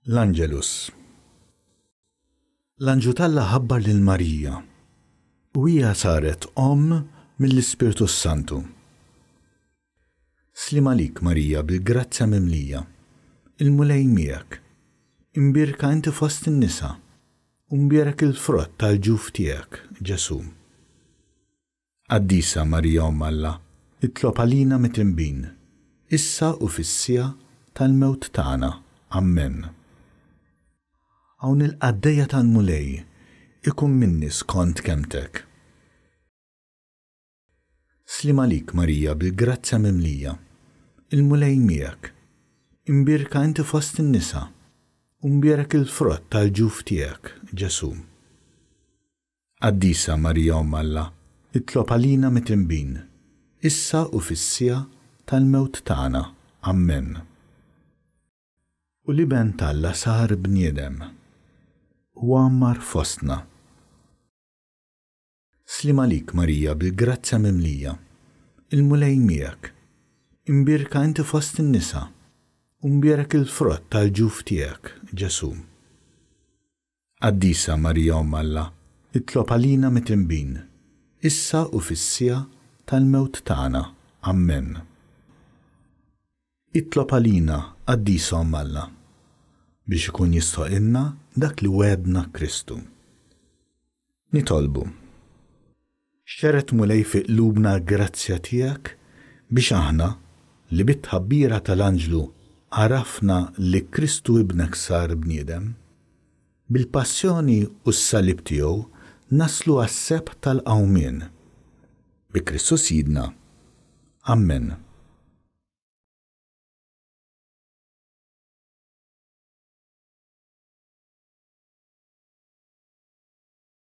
L-Angelus. L-anġlu t'Alla ħabbar lil Marija, u hija saret omm mill-Ispirtu s-Santu. Sliem għalik Marija bil-grazzja mimlija, il-Mulej miegħek. Imbierka inti fost in-nisa, u mbierek il-frott tal-ġuf tiegħek, Ġesù. Qaddisa Marija Omm Alla, itlob għalina mitinbin, issa u fis-siegħa tal-mewt tagħna. Ammen. Hawn il-qaddejja tal-Mulej, ikun minni skont kelmtek. Sliem għalik Marija bil-grazzja mimlija, il-Mulej miegħek. Imbierka inti fost in-nisa, u mbierek il-frott tal-ġuf tiegħek, Ġesù. Qaddisa Marija Omm Alla, itlob għalina mitinbin, issa u fis-siegħa tal-mewt tagħna. Ammen. U l-Iben t'Alla sar bniedem u għammar fostna. Sliem għalik Marija bil-grazzja mimlija, il-Mulej miegħek. Imbierka inti fost in-nisa, u mbierek il-frott tal-ġuf tiegħek, Ġesù. Qaddisa Marija Omm Alla, itlob għalina mitinbin, issa u fis-siegħa tal-mewt tagħna. Ammen. Itlob għalina, Qaddisa Omm Alla, biex ikun jistħoqilna dak li wegħdna Kristu. Nitolbu. Xerred Mulej fi qlubna l-grazzja tiegħek biex aħna, li bit-tħabbira tal-anġlu għarafna li Kristu Ibnek sar bniedem, bil-passjoni u s-salib tiegħu naslu għas-sebħ tal-qawmien. Bi Kristu Sidna. Ammen.